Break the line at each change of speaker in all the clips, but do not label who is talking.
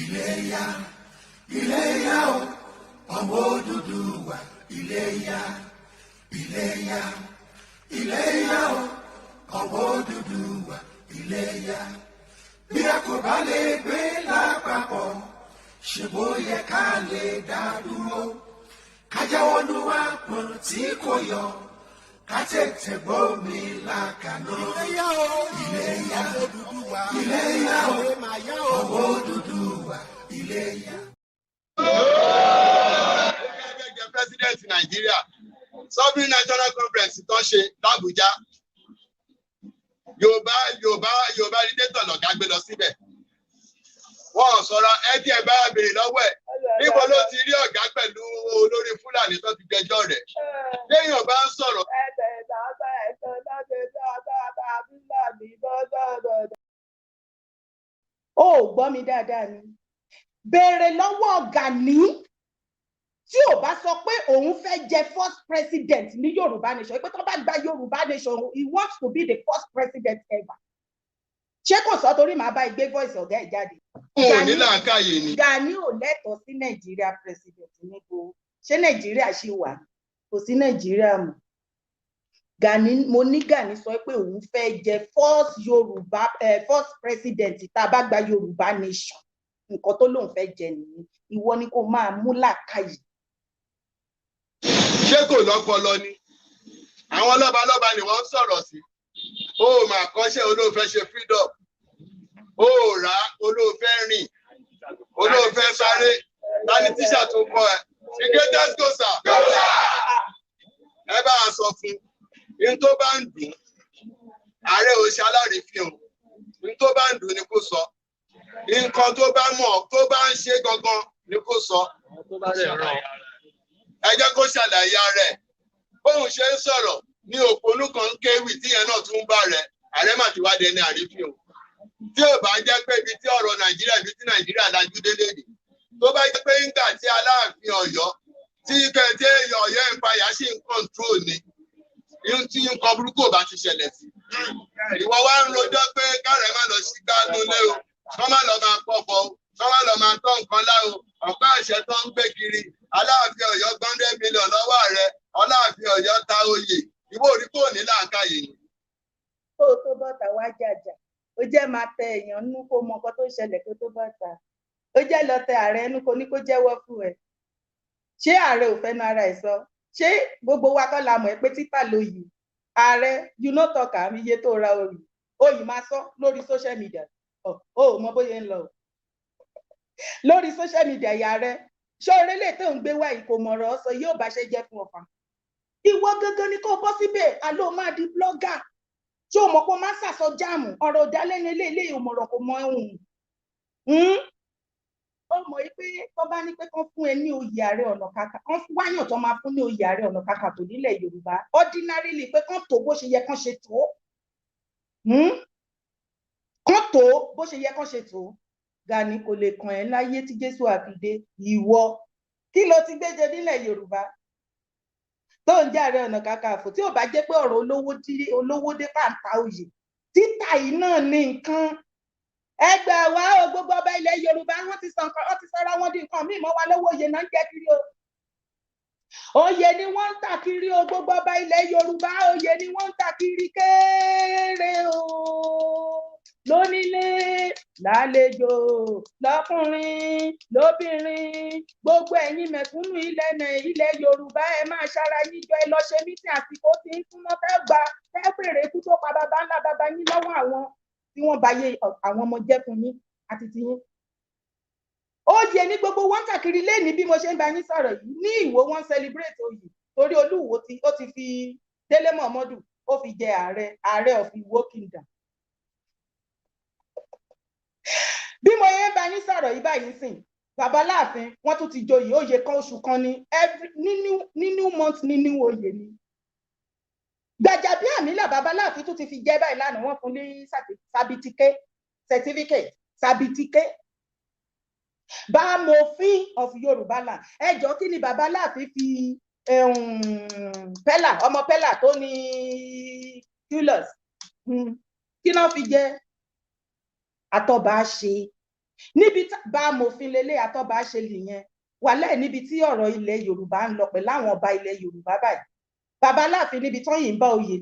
Iléyá, Iléyá o, ọmọ Odùduwà, Iléyá, Iléyá, Iléyá o, ọmọ Odùduwà, Iléyá. Bí a kò bá lè gbé lápapọ̀, ṣe bó yẹ ká lè dá dúró. Ká jáwọ́ nú àpọ̀n tí kò yọ, ká tètè gbómi lákaná.
Iléyá o,
Iléyá,
ọmọ Odùduwà,
Iléyá o,
ilé máa yá o.
ọmọ Odùduwà, Iléyá.
Ó fẹ́ jẹ president Nàìjíríà. Sovereign National Conference tó ṣe l'Àbújá, Yorùbá agitator lọ̀gá gbé lọ síbẹ̀. Wọ́n sọ̀rọ̀ ẹ tí ẹ bá béèrè lọ́wọ́ ẹ̀, níbo ló ti rí ọ̀gá pẹ̀lú olórí Fúlàní tó ti jẹjọ́ rẹ̀? Léèyàn bá ń sọ̀rọ̀.
Ó ò gbọ́ mi dáadáa ni. Béèrè lọ́wọ́ Gani, tí ò bá sọ pé òun fẹ́ jẹ first president ní Yorùbá nation, pé tó bá gba Yorùbá nation, he wants to be the first president ever. Ṣé kò sọ? Torí màá bá gbé voice ọ̀gá ẹ̀ jáde.
Òun ò ní làákàyè ni.
Gani ò lẹ́tọ̀ọ́ sí Nàìjíríà president. Níbo? Ṣé Nàìjíríà ṣì wà? Kò sí Nàìjíríà mọ́. Gani, mo ní Gani sọ pé òun fẹ́ jẹ first Yorùbá first president tá a bá gba Yorùbá nation. Nǹkan tó lóun fẹ́ jẹ nìyẹn. Ìwọ ni kó máa mú làákàyè.
Ṣé kò lọ́pọlọ ni? Àwọn lọ́balọ́ba ni wọ́n ń sọ̀rọ̀ sí. Ó mà kọ́ṣẹ́, olóòfẹ́ ṣe freedom, ó rà, olóòfẹ́ rìn, olóòfẹ́ sáré. Tani tíṣà tó kọ́ ẹ? The greatest go, sir. Ẹ bá a sọ fún un tó bá ń dùn. Ààrẹ ò ṣe alárìífín o. N tó bá ń dùn ni kó sọ. Nǹkan tó bá mọ̀ tó bá ń ṣe gangan ni kó sọ. Ẹ jẹ́ kó ṣàlàyé ara ẹ̀. Bóun ṣe ń sọ̀rọ̀ ní òpònú kan ń kéwì tíyẹn náà tún ń bá rẹ̀. Ààrẹ mà ti wá dẹni àrífín o. Tí ò bá jẹ́ pé ibi tí ọ̀rọ̀ Nàìjíríà, ibi tí Nàìjíríà lajú délé nì, tó bá jẹ́ pé ńgbà tí Aláàfin Ọ̀yọ́, tí kẹ̀tẹ́ Ọ̀yọ́ Empire ṣì ń control ni, ihun tí nǹkan burúkú ò bá ti ṣẹlẹ̀ sí. Ìwọ wá ń rojọ́ pé káàrẹ̀ má lọ sí gbánú lé o, kọ́ má lọ máa pọ̀fọ̀ o, kọ́ má lọ máa tọ́ nǹkan lá o. Ọ̀pá àṣẹ tó ń gbé kiri, Aláàfin Ọ̀yọ́ 100 million lọ́wọ́ rẹ̀, Aláàfin Ọ̀yọ́ ta oyè. Ìwọ orí kò ní làákàyè ni.
Kó o tó bọ́ta wá jàjà, ó jẹ́ máa tẹ èèyàn nínú, kó mọ nǹkan tó ń ṣẹlẹ̀ kó tó bọ́ta. Ó jẹ́ lọ tẹ ààrẹ ẹnu, kó ní kó jẹ́wọ́ fún ẹ. Ṣé ààrẹ ò fẹ́nu ara ẹ̀ sọ? Ṣé gbogbo wa kọ́ la mọ̀ ẹ́ pé títà lóyè ààrẹ? You no talk am. Iye tó ra oyè, oyè máa sọ lórí social media. Ọ ò mọ bóyá ń lọ o lórí social media. Ìyá rẹ ṣé orílẹ̀ tó ń gbé wá yìí kò mọ̀rọ̀ sọ, yóò bá ṣe jẹ́ fún ọ̀fà. Ìwọ gangan ni kò bọ́ síbẹ̀, àló máa di blogger. Ṣé o mọ̀ pé o máa ń sàsọ jáàmù ọ̀rọ̀ òdálẹ́nu eléyìí? Òmọ̀rọ̀ kò mọ ohun. Ó mọ̀ yìí pé tó bá ní pé kán fún ẹ ní oyè Ààrẹ Ọ̀nà Kakanfò, kán wáyàn tó máa fún ní oyè Ààrẹ Ọ̀nà Kakanfò nílẹ̀ Yorùbá, ordinarily, pé kán tó bó ṣe yẹ kán ṣe tó, Kán tó bó ṣe yẹ kán ṣe tó, Gani kò lè kàn ẹ́ láyé tí Jésù àfìdé. Ìwọ kí ló ti gbé jẹ nílẹ̀ Yorùbá tó ń jẹ́ Ààrẹ Ọ̀nà Kakanfò? Tí ò bá jẹ́ pé ọ̀rọ̀ olówó dé pàǹtà, oyè títà yìí náà ní nǹkan ẹgbẹ́ wa o. Gbogbo ọba ilẹ̀ Yorùbá, wọ́n ti sọ nǹkan, wọ́n ti sọra wọn di nǹkan míì mọ́ wa lọ́wọ́. Oyè náà ń jẹ́ kiri o, oyè ni wọ́n ń tà kiri o. Gbogbo ọba ilẹ̀ Yorùbá, oyè ni wọ́n ń tà kiri kéré o, lónílé lálejò, lọ́kùnrin lóbìnrin, gbogbo ẹ̀yin mẹ̀kúnnù ilẹ̀ Yorùbá, ẹ máa ṣara yín jọ, ẹ lọ ṣe meeting. Àsìkò tí ń súnmọ́ fẹ́ gba fẹ́ bèrè ikú tó pa baba ńlá baba yín lọ́wọ́ àwọn tí wọ́n bá yé àwọn ọmọ jẹ́ fún yín àti tiyín. Oyè ní gbogbo wọn kàkiri lẹ́ni. Bí mo ṣe ń bá yín sọ̀rọ̀ yìí, ní Ìwó, wọn celebrate oyè torí Olúwo tí ó ti fi Délé Mọ̀mọ́dù, ó fi jẹ ààrẹ of Ìwó Kingdom. Bí mo yẹn ń bá yín sọ̀rọ̀ yìí báyìí sìn, bàbá láàfin, wọ́n tún ti joyè. Oyè kan, oṣù kan ní every nínú month, nínú oyè ni. Gbàjàbíàmílà, bàbá láàfin tún ti fi jẹ́ báyìí lánàá. Wọ́n fún ní sábìtìké certificate, sábìtìké bámòfin of Yorùbá land. Ẹ jọ, kí ni bàbá láàfin fi Pẹ́là, ọmọ Pẹ́là tó ní culus, kí náà fi jẹ àtọba ṣe? Níbi bá amòfin lélẹ̀ àtọ́ba ṣe lè yẹn wàhálà, níbi tí ọ̀rọ̀ ilẹ̀ Yorùbá ń lọ pẹ̀lú àwọn ọba ilẹ̀ Yorùbá báyìí, bàbá Aláàfin, níbi tán yìí ń bá oyè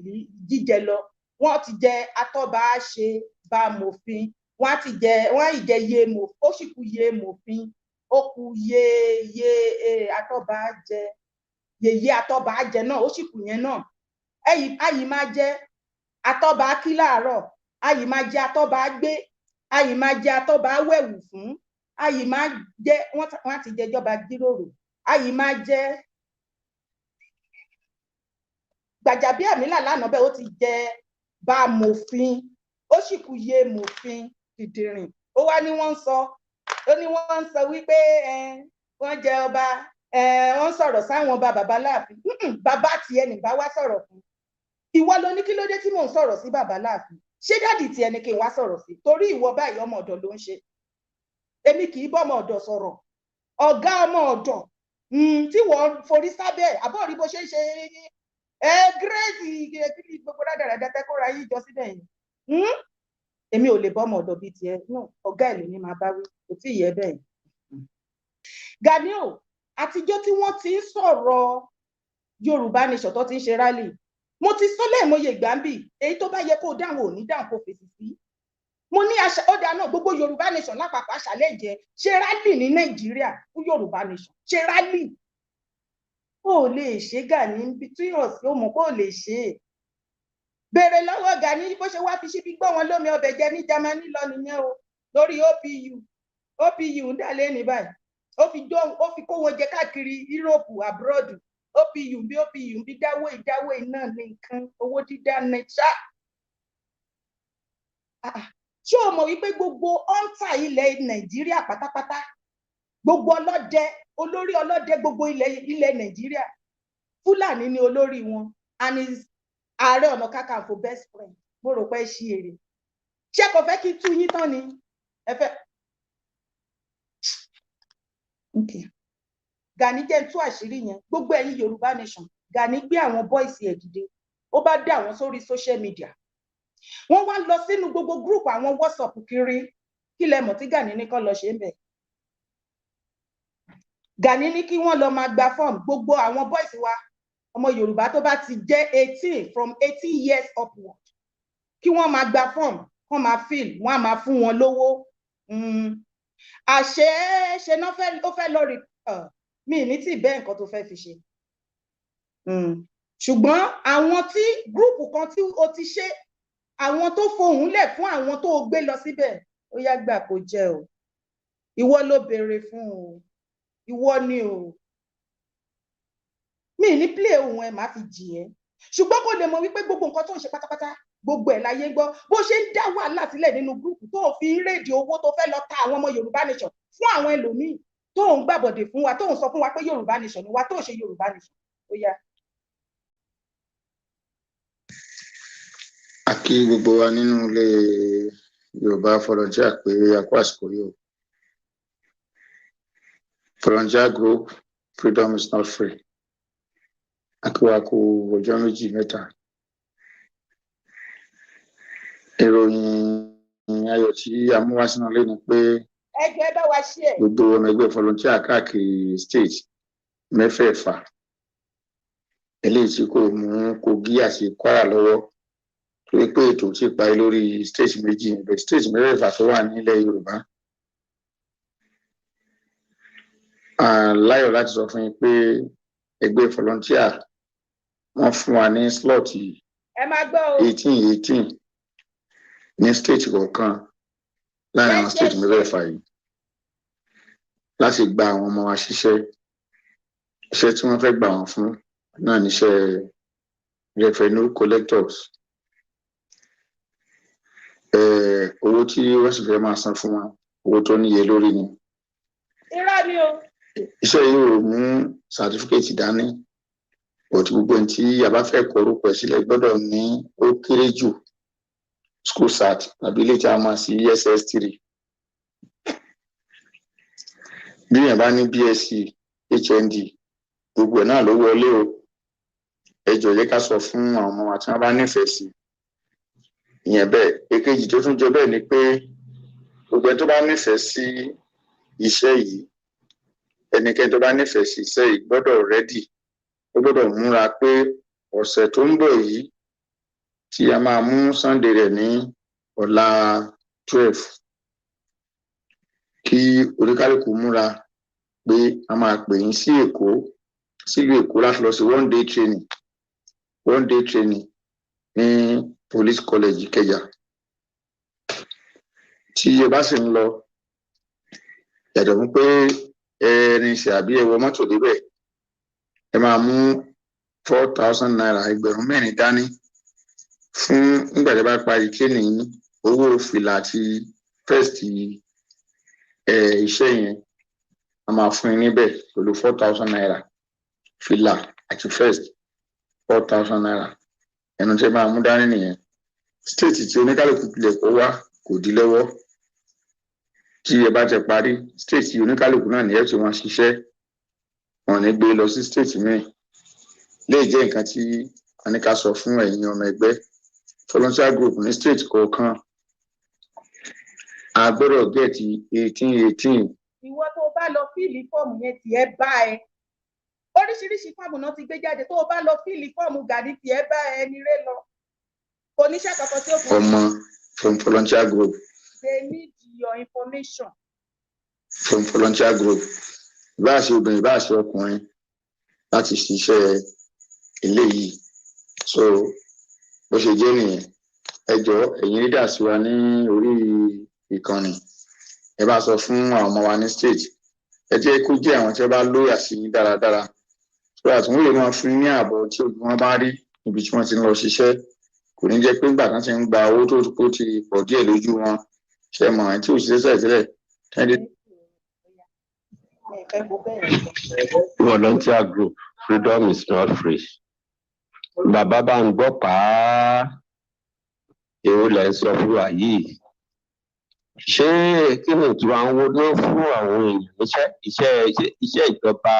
jíjẹ lọ, wọ́n ti jẹ atọ́ba ṣe, bá amòfin, wọ́n á ti jẹ, wọ́n á jẹ yé mò, ó sì kú yé mòfin, ó kú yé yé atọ́ba jẹ, yèyé atọ́ba jẹ náà, ó sì kú yẹn náà. Ayì máa jẹ atọ́ba kí láàárọ̀, ayì máa jẹ atọ́ba gbé, ayì máa jẹ atọ́ba wẹ̀wù fún, ayì máa jẹ, wọ́n á ti jẹjọba jíròrò, ayì máa jẹ Gbàjàbíàmílà lánàá bẹ́ẹ̀, ó ti jẹ bá mòfin, ó sì kú yé mòfin dìdìrìn. Ó wá ní wọ́n ń sọ, ó ní wọ́n ń sọ wípé wọ́n jẹ ọba, wọ́n sọ̀rọ̀ sáwọn ọba bàbá láàfin. Bàbá tiẹ̀ ní bá wá sọ̀rọ̀ fún ìwọ ló ní kí ló dé tí mò ń sọ̀rọ̀ sí bàbá láàfin? Ṣé daddy tiẹ̀ ni kí n wá sọ̀rọ̀ sí? Torí ìwọ báyìí, ọmọ ọ̀dọ̀ ló ń ṣe. Èmi kì í bọ́ ọmọ ọ̀dọ̀ sọ̀rọ̀. Ọ̀gá ọmọ ọ̀dọ̀ tí wọ́n forí sábẹ́ àbọ̀ rí bó ṣe ń ṣe ẹ gírèsì kí gbogbo rádaràdà tẹ́kọ̀ọ́ra yìí jọ síbẹ̀ yẹn. Èmi ò lè bọ́ ọmọ ọ̀dọ̀ bíi tiẹ̀ náà. Ọ̀gá ẹ̀ ló ní máa bá wí, kò tí ì yẹ bẹ́ẹ̀. Gani o, àtijọ́ tí wọ́n ti ń sọ̀rọ̀ Yorùbá Nation, tó ti ń ṣe rally, mo ti sọ lẹ́ẹ̀mọye ìgbà ń bì. Èyí tó bá yẹ kó dáhùn ò ní dáhùn, kó fèsì sí. Mo ní ó dáa náà, gbogbo Yorùbá Nation lápapọ̀ àṣàlẹ̀ jẹ́ ṣe rally ní Nàìjíríà fún Yorùbá Nation, ṣe rally. Ó lè ṣe, Gani tí ó mọ̀ pé ó lè ṣe é. Béèrè lọ́wọ́ Gani bó ṣe wá fi ṣíbí gbọ́ wọn lómi ọbẹ̀ jẹ ní Jámánì lọ nìyẹn o, lórí OPU. OPU ń dà lẹ́ni báyìí. Ó fi kó wọn jẹ káàkiri Europe, abroad. OPU bí OPU bí dáwọ́ ìdáwọ́ iná ní nǹkan owó dídá ní ṣá. Ṣé o mọ̀ wípé gbogbo hunter ilẹ̀ Nàìjíríà pátápátá, gbogbo ọlọ́dẹ, olórí ọlọ́dẹ gbogbo ilẹ̀ Nàìjíríà, Fúlàní ni olórí wọn, and is Ààrẹ Ọ̀nà Kakanfò best friend? Mo rò pé ṣí èrè. Ṣé kò fẹ́ kí tú yín tán ni ẹ fẹ́? Okay. Gani jẹ́ tú àṣírí yẹn. Gbogbo ẹ̀yin Yorùbá Nation, Gani gbé àwọn boys ẹ̀ dìde, ó bá dé àwọn sórí social media, wọ́n wá lọ sínú gbogbo group àwọn WhatsApp kiri. Kí lẹ mọ̀ tí Gani ní kán lọ ṣe ń bẹ̀? Gani ní kí wọ́n lọ máa gba form. Gbogbo àwọn boys wa, ọmọ Yorùbá tó bá ti jẹ́ 18, from 18 years upward, kí wọ́n máa gba form, kán máa fill, wọ́n á máa fún wọn lówó. Àṣé ṣe náà fẹ́, ó fẹ́ lọ rí mi ní tí bẹ́ẹ̀ nǹkan tó fẹ́ fi ṣe. Ṣùgbọ́n àwọn tí group kan tí o ti ṣe, àwọn tó fohùn lẹ̀ fún àwọn tó o gbé lọ síbẹ̀, ó yá, gbà kó jẹ́ o. Ìwọ ló béèrè fún o, ìwọ ni o. Mi ní play ohun ẹ, máa fi jì ẹ́, ṣùgbọ́n kò lè mọ̀ wípé gbogbo nǹkan tó ń ṣe pátápátá, gbogbo ẹ̀ láyé ń gbọ́. Bó ṣe ń dá wàhálà sílẹ̀ nínú group, tó fi ń raid owó, tó fẹ́ lọ ta àwọn ọmọ Yorùbá Nation fún àwọn ẹlòmíì, tó ń gbàbọ̀dè fún wa, tó ń sọ fún wa pé Yorùbá Nation ni wa, tó ń ṣe Yorùbá Nation, ó yá.
A kí gbogbo wa nínú ilé Yorùbá Volunteer pé a kú àsìkò yìí o. Volunteer group, freedom is not free. A kí wa kú ọjọ́ méjì mẹ́ta. Ìròyìn ayọ̀ tí a mú wá sínú ilé ni pé
Ẹ jọ̀ọ́, ẹ bá wa ṣí ẹ.
gbogbo ọmọ ẹgbẹ́ volunteer káàkiri state mẹ́fẹ̀ẹ̀fà, eléyìí tí kò mú Kogi àti Kwara lọ́wọ́, torí pé ètò ti parí lórí state méjì ibẹ̀, state mẹ́fẹ̀ẹ̀fà tó wà nílẹ̀ Yorùbá. Láyọ̀ láti sọ fún yín pé ẹgbẹ́ volunteer, wọ́n fún wa ní slot
Ẹ máa gbọ́ o.
18 18 ní state kọ̀ọ̀kan láàrin àwọn state mẹ́fẹ̀ẹ̀fà yìí láti gba àwọn ọmọ wa ṣiṣẹ́. Iṣẹ́ tí wọ́n fẹ́ gbà wọ́n fún náà níṣẹ́ revenue collectors. Owó tí wọ́n sì fẹ́ máa san fún wọn, owó tó níye lórí ni.
Irọ́ ni o.
Iṣẹ́ yìí ò mú certificate dání òtí. Gbogbo ẹni tí a bá fẹ́ kọ orúkọ ẹ̀ sílẹ̀ gbọ́dọ̀ ní ó kéré jù school cert tàbí ilé tí a mọ̀ sí SS3. Bí èèyàn bá ní BSc, HND, gbogbo ẹ̀ náà ló wọlé o. Ẹ jọ̀ọ́, jẹ́ ká sọ fún àwọn ọmọ wa tí wọ́n bá nífẹ̀ẹ́ sí ìyẹn bẹ́ẹ̀. Èkejì tó tún jọ bẹ́ẹ̀ ni pé Gbogbo ẹni tó bá nífẹ̀ẹ́ sí iṣẹ́ yìí, ẹnikẹ́ni tó bá nífẹ̀ẹ́ sí iṣẹ́ yìí gbọ́dọ̀ ready, ó gbọ́dọ̀ múra pé ọ̀sẹ̀ tó ń bọ̀ yìí, tí a máa mú Sunday rẹ̀ ní ọ̀la 12, kí oníkálukú múra pé a máa pè yín sí Èkó, sílùú Èkó, láti lọ sí one day training, one day training ní Police College Ìkẹjà. Tí ẹ bá sì ń lọ, yàtọ̀ fún pé ẹ rinṣẹ́ àbí ẹ wọ mọ́tò débẹ̀, ẹ máa mú ₦4,000, 4,000 dání fún nígbà tí ẹ bá parí training yín. Owó fìlà àti vest ẹ iṣẹ́ yẹn, a máa fún yín níbẹ̀ pẹ̀lú ₦4,000, fìlà àti vest, ₦4,000. Ẹnu tí ẹ máa mú dání nìyẹn. State tí oníkálukú tilẹ̀ kó wá kò dí lọ́wọ́. Tí ẹ bá ti parí, state oníkálukú náà ní ẹ ti wọn ṣiṣẹ́, wọn ní gbé lọ sí state míì. Lè jẹ́ nǹkan tí a ní ká sọ fún ẹ̀yin ọmọ ẹgbẹ́ volunteer group ní state kọ̀ọ̀kan. A gbọ́dọ̀ get 18 18.
Ìwọ tó bá lọ fill fọ́ọ̀mù yẹn, tiẹ̀ bá ẹ. Oríṣiríṣi fọ́ọ̀mù náà ti gbé jáde. Tó o bá lọ fill fọ́ọ̀mù Gani, tiẹ̀ bá ẹ ní ré lọ. Kò níṣẹ́ kankan tí ó fún.
Ọmọ from volunteer group.
They need your information.
From volunteer group, ìbáà ṣe obìnrin, ìbáà ṣe ọkùnrin, láti ṣiṣẹ́ eléyìí. So bó ṣe jẹ́ nìyẹn. Ẹ jọ̀ọ́, ẹ̀yin leaders wa ní orí ìkànnì, ẹ bá sọ fún àwọn ọmọ wa ní state. Ẹ jẹ́ kó jẹ́ àwọn tí wọ́n bá lóyà sí yín dáradára, so that wọ́n lè máa fún yín ní ààbọ̀ tí ojú wọn bá rí níbi tí wọ́n ti ń lọ ṣiṣẹ́. Kò ní jẹ́ pé nígbà tí wọ́n ti ń gba owó tó ti pọ̀ díẹ̀ lójú wọn, ṣe mọ̀ ẹ́ tí ò ṣiṣẹ́ tẹ́lẹ̀ tẹ́lẹ̀.
Mi ì fẹ́ kó bẹ́ẹ̀ sọ.
Volunteer group, freedom is not free. Bàbá bá ń gbọ́ pàá, èwo lẹ̀ ń sọ fún wa yìí? Ṣé kí ni ìtura ń wo náà fún àwọn èèyàn níṣẹ́? Iṣẹ́ ìjọba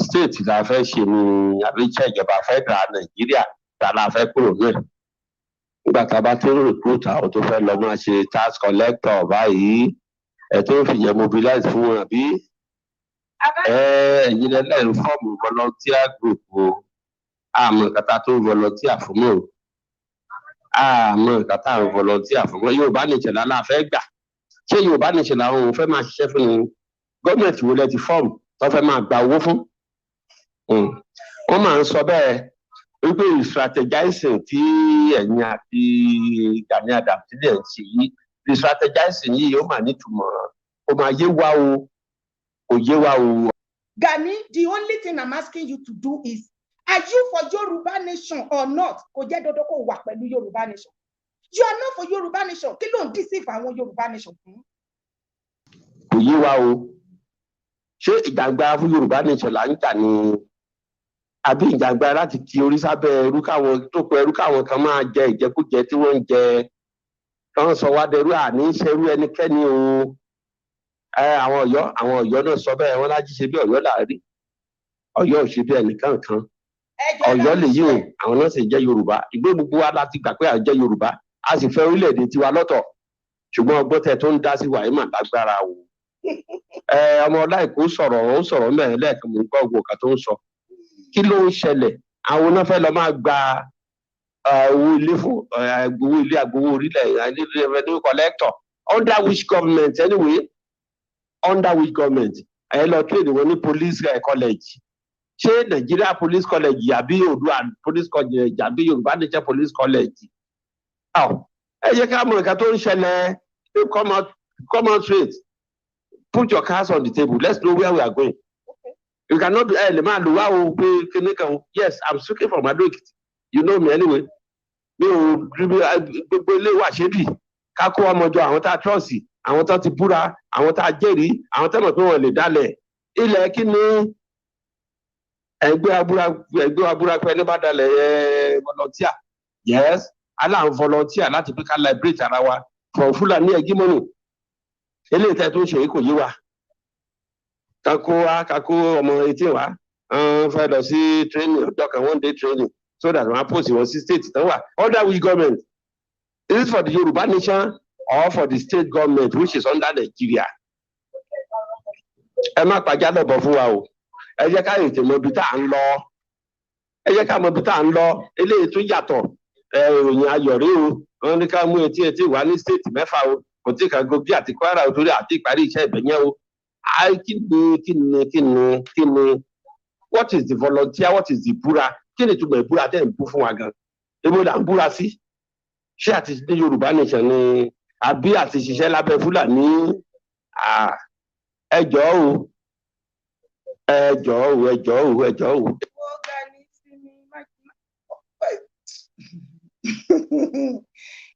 state la fẹ́ ṣe ni, àbí iṣẹ́ ìjọba federal Nàìjíríà ta la fẹ́ kúrò náà? Nígbà tá a bá tó recruit àwọn tó fẹ́ lọ máa ṣe tax collector báyìí, ẹ̀ tó ń fìyẹn mobilize fún wọn, àbí ẹ ẹ̀yin lẹ́lẹ́rìí form volunteer group o? Àmọ́ nǹkan tá a tó ń volunteer fún mọ́ o, àmọ́ nǹkan tá a ń volunteer fún mọ́. Yorùbá nation la fẹ́ gbà. Ṣé Yorùbá nation làwọn òun fẹ́ máa ṣiṣẹ́ fún ni? Gọ́ọ̀mẹ̀ntì wo lẹ ti form tó fẹ́ máa gba owó fún? Wọ́n máa ń sọ bẹ́ẹ̀ wípé strategizing tí ẹ̀yin àti Gani Adams tilẹ̀ ń ṣe yìí, strategizing yìí, ó máa nítumọ̀, ó máa yé wa o, kò yé wa o.
Gani, the only thing I'm asking you to do is, are you for Yoruba nation or not? Kò jẹ́ dandan kó wà pẹ̀lú Yoruba nation. You are not for Yoruba nation. Kí ló ń deceive àwọn Yoruba nation fún?
Kò yé wa o. Ṣé ìjàngbara fún Yorùbá nation là ń jà ní, àbí ìjàngbara láti ti orí sábẹ́ ẹrú, káwọn tó pẹ́ ẹrú, káwọn kan máa jẹ ìjẹkújẹ tí wọ́n ń jẹ, tó ń sọ wá dẹrú? Àní ṣerú ẹnikẹ́ni o. Ẹ àwọn Ọ̀yọ́ náà sọ bẹ́ẹ̀, wọ́n lájí ṣe bí Ọ̀yọ́ là rí. Ọ̀yọ́ ò ṣe bí ẹnìkan kan. Ọ̀yọ́ lèyí o, àwọn náà sì jẹ́ Yorùbá. Ìgbé gbogbo wa láti gbà pé à ń jẹ́ Yorùbá, a sì fẹ́ orílẹ̀-èdè tiwa lọ́tọ̀, ṣùgbọ́n ọgbọ́n tẹ tó ń dá sí wàhálà lágbára o. Ẹ ọmọ ọláìkú sọ̀rọ̀, ó sọ̀rọ̀ mẹ́rin lẹ́ẹ̀kan, mò ń gbọ́ ògùn ọ̀kan tó ń sọ. Kí ló ń ṣẹlẹ̀? Àwọn náà fẹ́ lọ máa gba owó ilé fún owó ilé, agbowó orílẹ̀, revenue collector. Under which government anyway? Under which government? Ẹ lọ train wọn ní police college. Ṣé Nigeria Police College, àbí Oòduà Police College, àbí Yorùbá Nation Police College? Ẹ yẹ ká mọ nǹkan tó ń ṣẹlẹ̀. Come out, come out straight. Put your cards on the table. Let's know where we are going. You cannot ẹ lè máa lò wá o pé kíní kan. Yes, I'm speaking from Ado Ekiti. You know me anyway. Mi ò gbogbo ilé wa ṣe bì ká kó ọmọ jọ, àwọn tá a trust, àwọn tó ti búra, àwọn tá a jẹ́rìí, àwọn tó mọ̀ pé wọ́n lè dalẹ̀ ilẹ̀. Kí ni ẹgbẹ́ abúra, ẹgbẹ́ abúra pé ẹni bá dalẹ̀ ẹ volunteer? Yes, aláǹ volunteer láti pé ká liberate ara wa from Fulani hegemony. Eléyìí tẹ́ tó ń ṣe yìí kò yé wa. Kakó wa, kakó ọmọ 18 wa fẹ́ lọ sí training ọjọ́ kan, one day training, so that wọ́n á post wọn sí state tán wà. Under which government? Is it for the Yorùbá nation? or for the state government which is under Nigeria? Ẹ má pàjá lọ́bọ̀ fún wa o. Ẹ jẹ́ ká ètè mọ ibi tá à ń lọ. Ẹ jẹ́ ká mọ ibi tá à ń lọ. Eléyìí tún yàtọ̀. Ẹ ìròyìn ayọ̀ rí o. Wọ́n ní ká mú etí etí wá ní state mẹ́fà o. Kò tí kan Kogi àti Kwara o, torí àti ìparí iṣẹ́ ibẹ̀ yẹn o. Kí ni, kí ni, kí ni, kí ni? What is the volunteer? What is the búra? Kí ni ìtumọ̀ ìbúra tẹ́ ń bú fún wa gan? Èwo là ń búra sí? Ṣé àti ní Yorùbá nation ni, àbí àti ṣiṣẹ́ lábẹ́ Fúlàní? Ẹ jọ̀ọ́ o, ẹ jọ̀ọ́ o, ẹ jọ̀ọ́ o, ẹ jọ̀ọ́ o.
Wo Gani sinmi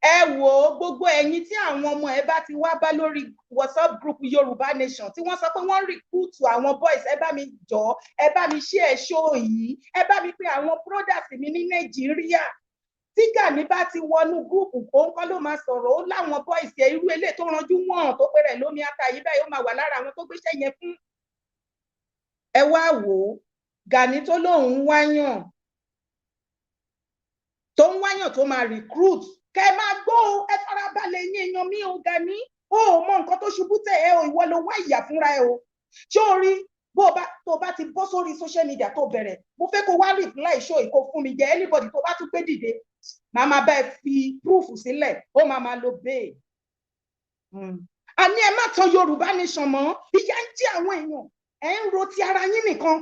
ẹ wò ó. Gbogbo ẹ̀yin tí àwọn ọmọ ẹ bá ti wá bá lórí WhatsApp group Yorùbá Nation, tí wọ́n sọ pé wọ́n recruit àwọn boys, ẹ bá mi jọ, ẹ bá mi share show yìí, ẹ bá mi pé àwọn brothers mi ní Nàìjíríà. Tí Gani bá ti wọnú group, òun kọ́ ló máa sọ̀rọ̀, ó láwọn boys ẹ. Irú eléyìí tó ranjú wọ̀n tó pé rẹ̀ lómi ata yìí báyìí, ó máa wà lára àwọn tó gbéṣẹ́ yẹn fún. Ẹ wá wò ó, Gani tó lóun wáyàn, tó ń wáyàn, tó máa recruit, kẹ máa gbọ́ o. Ẹ farabalẹ̀ yín, èèyàn mi o. Gani, o ò mọ nǹkan tó ṣubú tẹ̀ ẹ o. Ìwọ ló wá ìyà fúnra ẹ o. Ṣé o rí bó o bá tó o bá ti bọ́ sórí social media tó bẹ̀rẹ̀, mo fẹ́ kó wá reply show ìkó fún mi jẹ. Anybody tó bá tún gbé dìde, màá máa bá ẹ fi proof sílẹ̀, ó máa máa lo bail. Àní ẹ má tan Yorùbá Nation mọ́. Ìyà ń jẹ àwọn èèyàn, ẹ ń ro ti ara yín nìkan.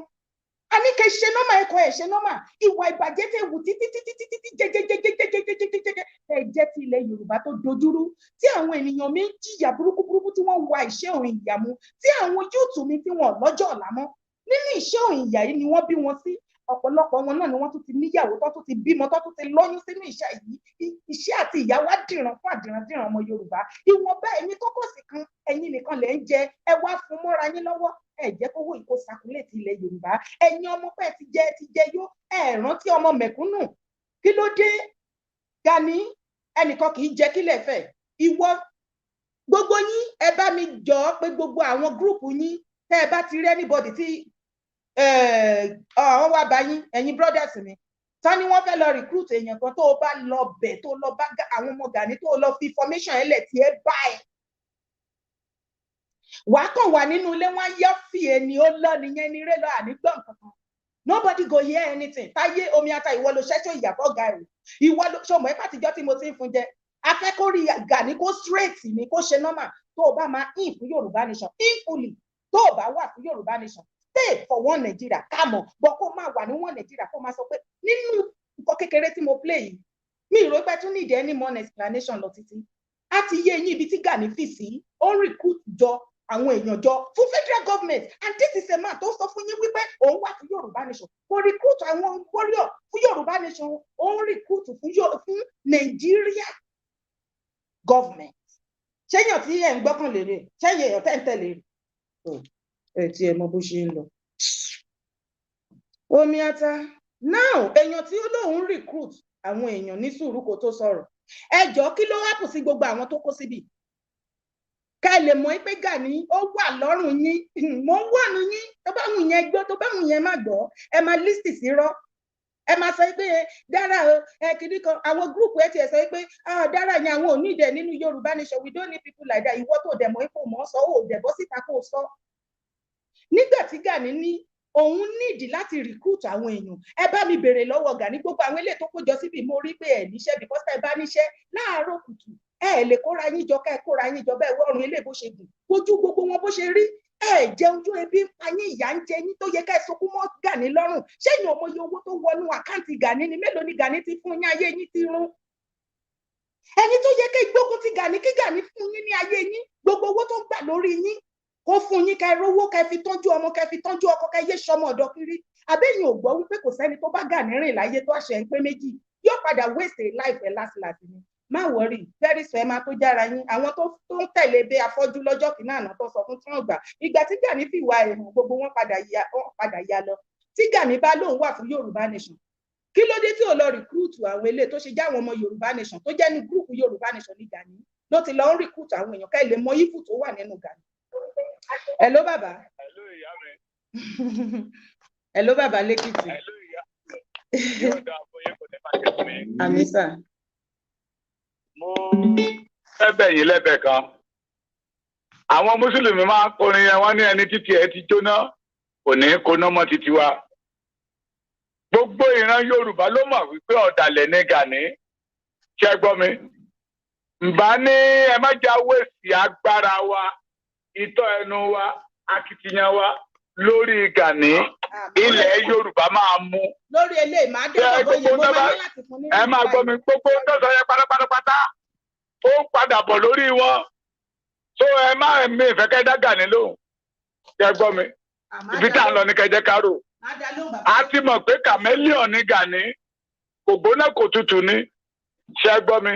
A ní kẹ́ ṣe normal, ẹ̀kọ́ ẹ̀ ṣe normal. Ìwà ìbàjẹ́ tẹ wù títí títí títí jẹjẹjẹjẹjẹjẹjẹjẹjẹ ẹ jẹ́ ti ilẹ̀ Yorùbá tó dojúrú, tí àwọn ènìyàn mi ń jìyà burúkú burúkú, tí wọ́n wa ìṣẹ́ òun ìyà mu, tí àwọn youth mi tí wọ́n lọ́jọ́ ọ̀la mọ́ nínú ìṣẹ́ òun ìyà yìí ni wọ́n bí wọn sí. Ọ̀pọ̀lọpọ̀ wọn náà ni wọ́n tún ti níyàwó, tó tún ti bímọ, tó tún ti lóyún sínú iṣẹ́ yìí. Iṣẹ́ àti ìyà wá dìran fún àdìrandíran ọmọ Yorùbá. Ìwọ̀nba ẹ̀yin kókòsì kan, ẹ̀yin nìkan lẹ̀ ń jẹ. Ẹ wá fún mọ́ra yín lọ́wọ́. Ẹ jẹ́ kówó ìkó sakuléètì ilẹ̀ Yorùbá. Ẹ̀yin ọmọ pẹ́ ti jẹ, ti jẹ yó, ẹ rántí ọmọ mẹ̀kúnnù. Kí ló dé, Gani? Ẹnìkan kì í jẹ́ kílẹ̀ fẹ̀. Ìwọ, gbogbo yín, ẹ bá mi jọ pé gbogbo àwọn group yín, tẹ́ ẹ bá ti rí anybody tí àwọn wá bá yín, ẹ̀yin brothers mi, tán ni wọ́n fẹ́ lọ recruit èèyàn kan, tó o bá lọ bẹ̀, tó lọ bá àwọn ọmọ Gani, tó o lọ fi information ẹ lẹ̀ tí ẹ bá ẹ wàá kàn wà nínú ilé, wọn yọ fi ẹni ó lọ nìyẹn ní eré lọ. Ànígbọ̀n kankan, nobody go hear anything. Táyé omi ata, ìwọ ló ṣẹ́ṣọ́ ìyàbọ̀ ga ẹ̀. Ìwọ ló ṣọmọ ẹ pàtijọ́ tí mo ti ń fún jẹ. Afẹ́kórí Gani kó straight ni, kó ṣe normal. Tó o bá máa in fún Yorùbá Nation, in fully. Tó o bá wà fún Yorùbá Nation, stay for one Nigeria. Ká mọ̀ bọ́ kó máa wà ní one Nigeria, kó máa sọ pé nínú nǹkan kékeré tí mo play yìí, mi ìró pẹ́ tún need any more explanation lọ títí. Á ti yé eyín ibi tí Gani fi sí. Ó ń recruit jọ àwọn èèyàn jọ fún federal government, and this is a man tó sọ fún yín wípé òun wà fún Yorùbá Nation. Kò recruit àwọn warrior fún Yorùbá Nation, ó ń recruit fún Nigeria government. Ṣéyàn tí ẹ̀ ń gbọ́kàn lè rè? Ṣéyàn èèyàn tẹ́ ń tẹ̀lé rè? Ẹ tí ẹ mọ bó ṣe ń lọ. Omi ata now, èèyàn tí ó lóun recruit àwọn èèyàn, ní sùúrù kó tó sọ̀rọ̀. Ẹ jọ, kí ló wá kù sí gbogbo àwọn tó kó síbì, ká lè mọ̀ pé Gani ó wà lọ́rùn yín? Mò ń wọ̀nù yín. Tó bá wù yẹn gbọ́, tó bá wù yẹn má gbọ́, ẹ máa list sí rọ́. Ẹ máa sọ pé dára o, ẹ kìíní kan àwọn group ẹ tiẹ̀ sọ pé, ah, dára yẹn, àwọn ò ní ìdẹ nínú Yorùbá Nation, we don't need people like that. Ìwọ tó dẹ̀ mọ̀ ipò mọ́ sọ, ó dẹ̀ bọ́ síta kó sọ. Nígbà tí Gani ní òun nídìí láti recruit àwọn èèyàn, ẹ bá mi béèrè lọ́wọ́ Gani, gbogbo àwọn eléyìí tó kó jọ síbi, mo rí pé ẹ níṣẹ́, because ẹ bá níṣẹ́ láàárọ̀ kùtù, ẹ lè kóra yín jọ. Ká ẹ kóra yín jọ bẹ́ẹ̀, wọ́ọ̀rùn ilé bó ṣe gùn ojú gbogbo wọn bó ṣe rí, ẹ jẹun ojú, ebi ń pa yín, ìyà ń jẹ yín, tó yẹ ká ẹ sunkún mọ́ Gani lọ́rùn. Ṣẹ́yìn ọmọ iye owó tó wọnú account Gani ni? Mélòó ni Gani ti fún yín? Ayé yín ti rún. Ẹni tó yẹ kí gbógun ti Gani, kí Gani fún yín ní ayé yín, gbogbo owó tó ń gbà lórí yín, kó fún yín, ká rówó, ká fi tọ́jú ọmọ, ká fi tọ́jú ọkọ, ká yé sọmọ ọ̀dọ̀ kiri. Àbẹ́yìn ò gbọ́ wípé kò sẹ́ni tó bá Gani rìn láyé tó àṣẹ ń pé méjì, yóò padà waste a life ẹ̀ last ni. Má worry, very soon ẹ máa tó jára yín. Àwọn tó ń tẹ̀lé bẹ afọ́jú lọ́jọ́ kìíní àná tó sọ fún tán gbà, ìgbà tí Gani fìwà ẹ̀hàn, gbogbo wọn padà ya, wọn padà ya lọ. Tí Gani bá lóun wà fún Yorùbá Nation, kí ló dé tí ò lọ recruit àwọn ilé tó ṣe já àwọn ọmọ Yorùbá Nation, tó jẹ́ ní group Yorùbá Nation ní Gani ló ti lọ ń recruit àwọn èèyàn? Ká lè mọ evil tó wà nínú Gani. Hello, bàbá.
Hello, ìyá mi.
Hello, bàbá lẹ́kìtì.
Hello, ìyá mi. Yóò dáa fún yín, kò ní bàjẹ́ fún yín.
Àmín, sir.
Mo Fẹ́ bẹ̀ yín lẹ́bẹ̀ kan. Àwọn mùsùlùmí máa ń kọrin yẹn, wọ́n ní ẹni títí ẹ ti jóná kò ní í kóná mọ́ títí wa. Gbogbo ìran Yorùbá ló mọ̀ wípé ọ̀dàlẹ̀ ní Gani. Ṣé gbọ́ mi? Ǹbá ní ẹ má já wèsì agbára wa, ìtọ́ ẹnu wa, akitiyan wa lórí Gani. Ilẹ̀ Yorùbá máa mú.
Lórí eléyìí, máa dé
Ṣé
bọ̀bọ̀ yẹn, mo
gbogbo
máa
náà
ní láti fún ní
ẹ máa gbọ́ mi, gbogbo tó sọ yẹn pátápátápátá, ó ń padà bọ̀ lórí wọn. So ẹ má mi ìfẹ́ kẹ́ dá Gani lóhùn. Ṣé gbọ́ mi? Ibi tá à ń lọ ní kẹjẹ kárò.
Máa dá lóhùn, bàbá.
A ti mọ̀ pé chameleon ní Gani, kò gbóná kò tutù ni. Ṣé gbọ́ mi?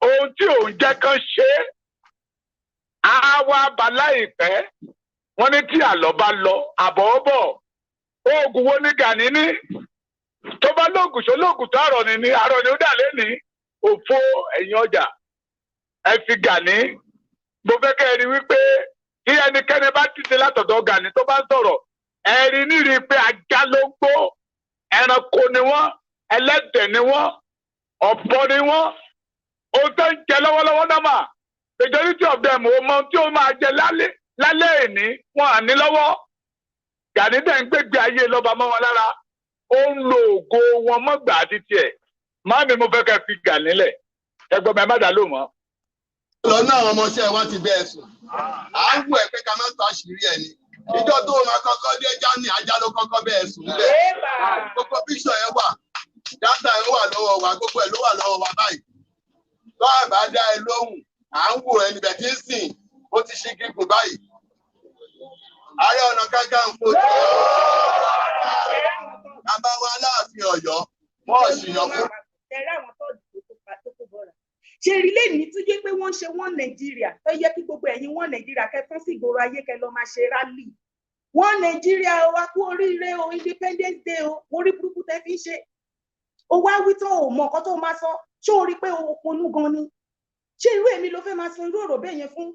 Ohun tí òun jẹ́ kán ṣe é, á wá ba láìpẹ́. Wọ́n ní tí àlọ́ bá lọ, àbọ̀ ó bọ̀. Oògùn wo ni Gani ní? Tó bá lóògùn, ṣó lóògùn tó àrọ̀ ni àrọ̀ ni ó dà lẹ́ni òfo ẹ̀yìn ọjà. Ẹ fi Gani. Mo fẹ́ kẹ́ ẹ rí wípé tí ẹnikẹ́ni bá dìde látọ̀dọ̀ Gani tó bá ń sọ̀rọ̀, ẹ rí nírí pé ajá ló ń gbó, ẹranko ni wọ́n, ẹlẹ́dẹ̀ ni wọ́n, ọ̀bọ ni wọ́n. Ohun tó ń jẹ lọ́wọ́lọ́wọ́ náà mà, majority of them ò mọ ohun tí ó máa jẹ lálẹ́ lálẹ́ èní, wọn à ní lọ́wọ́. Gani dẹ̀ ń gbégbé ayé lọ́ba mọ́ wọn lára, ó ń lo ògo wọn mọ́gbà àti tiẹ̀. Máàmí, mo fẹ́ kẹ́ fi Gani lẹ̀. Ẹgbọ́n mi, ẹ má dà lóhùn mọ́.
Lọ́nà àwọn ọmọọṣẹ́ wa ti bẹ́ẹ̀ sùn, à ń wù ẹ́ pé ká má tó àṣírí ẹ̀ ni. Ìjọ tó o máa kọ́kọ́ dé Germany, ajá ló kọ́kọ́ bẹ́ẹ̀ sùn bẹ́ẹ̀.
Ébà.
Gbogbo píṣọ̀ ẹ wà, data ẹ wà lọ́wọ́ wa, gbogbo ẹ ló wà lọ́wọ́ wa báyìí. Tó àbá dá ẹ lóhùn, à ń wò ẹ níbẹ̀ tí ń sìn, ó ti ṣí gígùn báyìí. Ààrẹ Ọ̀nà Kakanfò tí bàbá wa Aláàfin Ọ̀yọ́, wọ́n ò ṣìyàn fún.
Tẹ̀rẹ́ àwọn tọ́ọ̀dù tó kópa tó kó bọ́ra. Ṣe rí lẹ́yìn tó jẹ́ pé wọ́n ń ṣe wọ́n Nàìjíríà, tó yẹ kí gbogbo ẹ̀yin wọ́n Nàìjíríà kẹ́ fọ́n sí ìgboro ayé, kẹ́ lọ máa ṣe rally. Wọ́n Nàìjíríà o, a kú oríire o, Independence Day o, orí burúkú tẹ́ fi ń ṣe. O wá wí tán, o mọ nǹkan tó máa sọ, ṣé o rí pé o ponú gan ni? Ṣé irú èmi ló fẹ́ máa sọ irú ọ̀rọ̀ bẹ́ẹ̀ yẹn fún?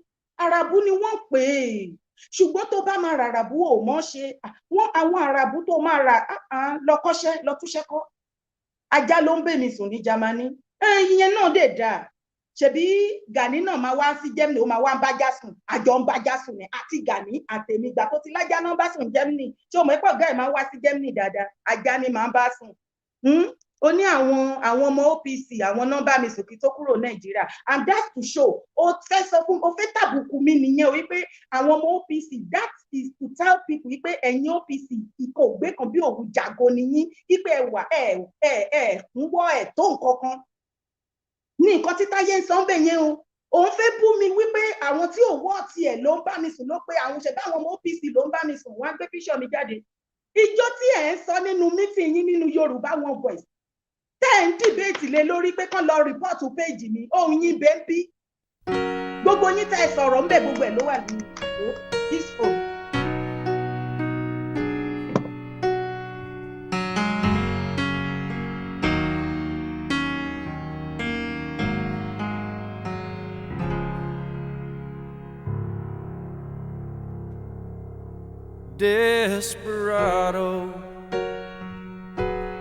Àràbù ni wọ́n pè é. Ṣùgbọ́n tó bá máa ràràbù, ò mọ́ ṣe. Wọ́n àwọn àràbù tó máa rà lọ kọ́ṣẹ́, lọ túṣẹ́ kọ́. Ajá ló ń bè mí sùn ní Jámánì, ìyẹn náà dè dáa. Ṣebí Gani náà máa wá sí Germany, ó máa wá ń bájá sùn, àjọ ń bájá sùn ní àti Gani àtẹ̀mí. Ìgbà tó ti lájá náà bá sùn Germany, ṣé o mọ̀ pé ọ̀gá ẹ̀ máa ń wá sí Germany dáadáa? Ajá ni máa ń bá sùn. Ó ní àwọn ọmọ OPC, àwọn nọ́mbà mi sùn kí tó kúrò Nàìjíríà, and that's to show, ó fẹ́ sọ fún, ó fẹ́ tàbùkù mi nìyẹn o, wípé àwọn ọmọ OPC, that is to tell people wípé ẹ̀yin OPC, ikọ̀ ògbé kan bí òun jàgo nìyí, wípé ẹ wà ẹ ẹ ẹ ń wọ́ ẹ̀ tó nǹkan kan ní nǹkan tí Táyé ń sọ ń bẹ̀ yẹn o. Òun fẹ́ bú mi wípé àwọn tí ò wọ́ tiẹ̀ ló ń bá mi sùn, ló pé àwọn ṣẹ̀dá àwọn ọmọ OPC ló ń bá mi sùn. Wọ́n á gbé píṣọ̀ mi jáde. Ìjọ tí ẹ̀ ń sọ nínú meeting yín nínú Yorùbá One Voice, tẹ́ ẹ̀ ń debate lé lórí pé kán lọ report page mi, ohun yín bẹ́ẹ̀ ń bí gbogbo yín tẹ́ ẹ sọ̀rọ̀ ń bẹ̀, gbogbo ẹ̀ ló wà ní this phone.
Desperado,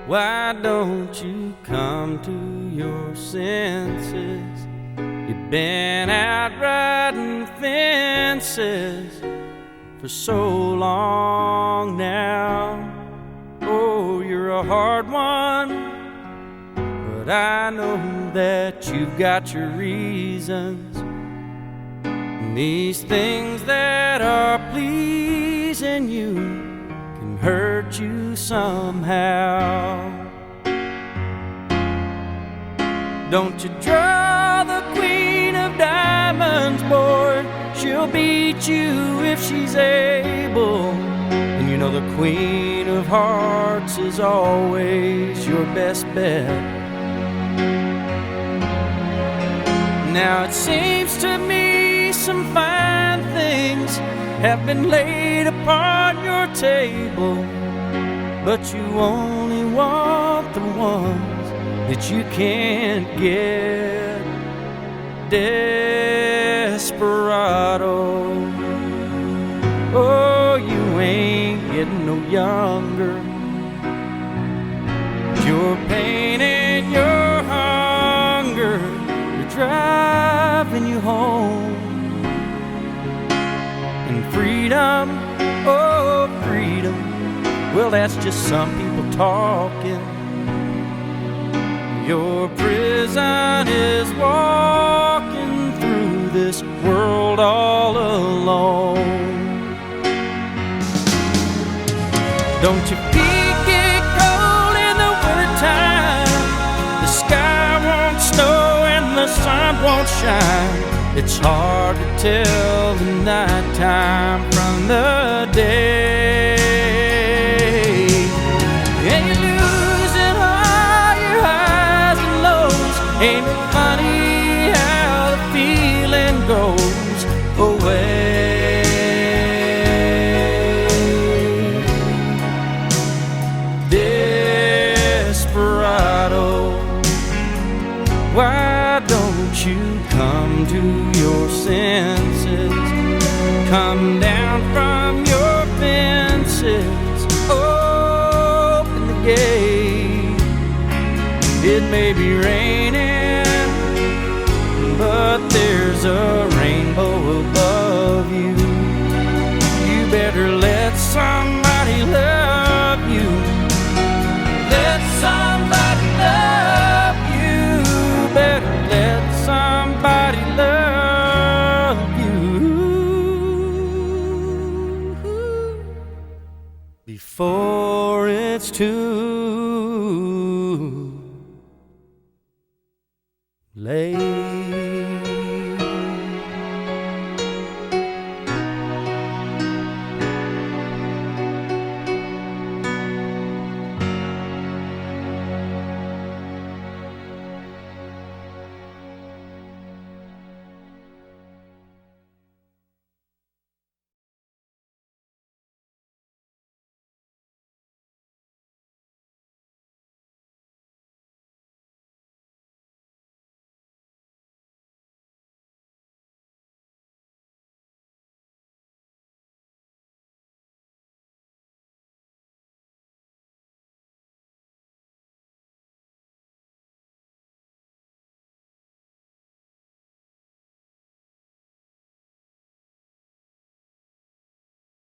why don't you come to your senses? You've been out riding fences for so long now. Oh, you're a hard one, but I know that you've got your reasons. And these things that are pleasing you can hurt you somehow. Don't you draw the queen of diamonds, boy. She'll beat you if she's able. And you know the queen of hearts is always your best bet. Now it seems to me some fine things have been laid upon your table, but you only want the ones that you can't get. Desperado, oh, you ain't getting no younger. Your pain and your hunger are driving you home. And freedom, oh freedom, well that's just some people talking. Your prison is walking through this world all alone. Don't your feet get cold in the wintertime? The sky won't snow and the sun won't shine. It's hard to tell the nighttime from the day. And you're losing all your highs and lows. Ain't it funny how the feeling goes away? Desperado, why don't you come to your senses? Come down from your fences, open the gate. It may be raining, but there's a rainbow above you. You better let somebody love you. Let somebody love you. Better let somebody love you before it's too